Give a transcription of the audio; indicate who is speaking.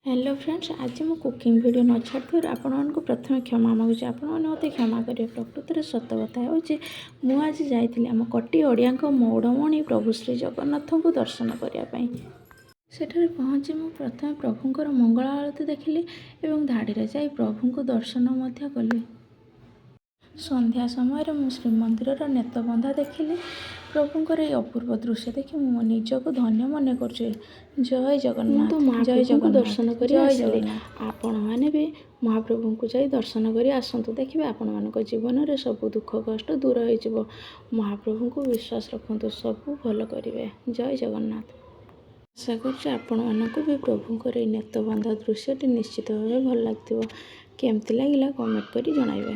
Speaker 1: Hello friends, ଆଜି ମୁଁ cooking video ନ ଛାଡ଼ିଥିବାରୁ ଆପଣମାନଙ୍କୁ ପ୍ରଥମେ କ୍ଷମା ମାଗୁଛି। ଆପଣମାନେ ମୋତେ କ୍ଷମା କରିବେ। ପ୍ରକୃତରେ ସତ କଥା ହେଉଛି, ମୁଁ ଆଜି ଯାଇଥିଲି ଆମ କୋଟି ଓଡ଼ିଆଙ୍କ ମଉଡ଼ମଣି ପ୍ରଭୁ ଶ୍ରୀ ଜଗନ୍ନାଥଙ୍କୁ ଦର୍ଶନ କରିବା ପାଇଁ। ସେଠାରେ ପହଞ୍ଚି ମୁଁ ପ୍ରଥମେ ପ୍ରଭୁଙ୍କର ମଙ୍ଗଳ ଆଳତୀ ଦେଖିଲି ଏବଂ ଧାଡ଼ିରେ ଯାଇ ପ୍ରଭୁଙ୍କୁ ଦର୍ଶନ ମଧ୍ୟ କଲି। ସନ୍ଧ୍ୟା ସମୟରେ ମୁଁ ଶ୍ରୀମନ୍ଦିରର ନେତବନ୍ଧା ଦେଖିଲି। ପ୍ରଭୁଙ୍କର ଏହି ଅପୂର୍ବ ଦୃଶ୍ୟ ଦେଖି ମୁଁ ମୋ ନିଜକୁ ଧନ୍ୟ ମନେ କରୁଛି। ଜୟ ଜଗନ୍ନାଥ, ଜୟ ଜଗନ୍ନାଥ। ଦର୍ଶନ କରି ଆସିଲି। ଆପଣମାନେ ବି ମହାପ୍ରଭୁଙ୍କୁ ଯାଇ ଦର୍ଶନ କରି ଆସନ୍ତୁ। ଦେଖିବେ, ଆପଣମାନଙ୍କ ଜୀବନରେ ସବୁ ଦୁଃଖ କଷ୍ଟ ଦୂର ହୋଇଯିବ। ମହାପ୍ରଭୁଙ୍କୁ ବିଶ୍ୱାସ ରଖନ୍ତୁ, ସବୁ ଭଲ କରିବେ। ଜୟ ଜଗନ୍ନାଥ। ଆଶା କରୁଛି ଆପଣମାନଙ୍କୁ ବି ପ୍ରଭୁଙ୍କର ଏଇ ନେତବନ୍ଧା ଦୃଶ୍ୟଟି ନିଶ୍ଚିତ ଭାବେ ଭଲ ଲାଗିଥିବ। କେମିତି ଲାଗିଲା, କମେଣ୍ଟ କରି ଜଣାଇବେ।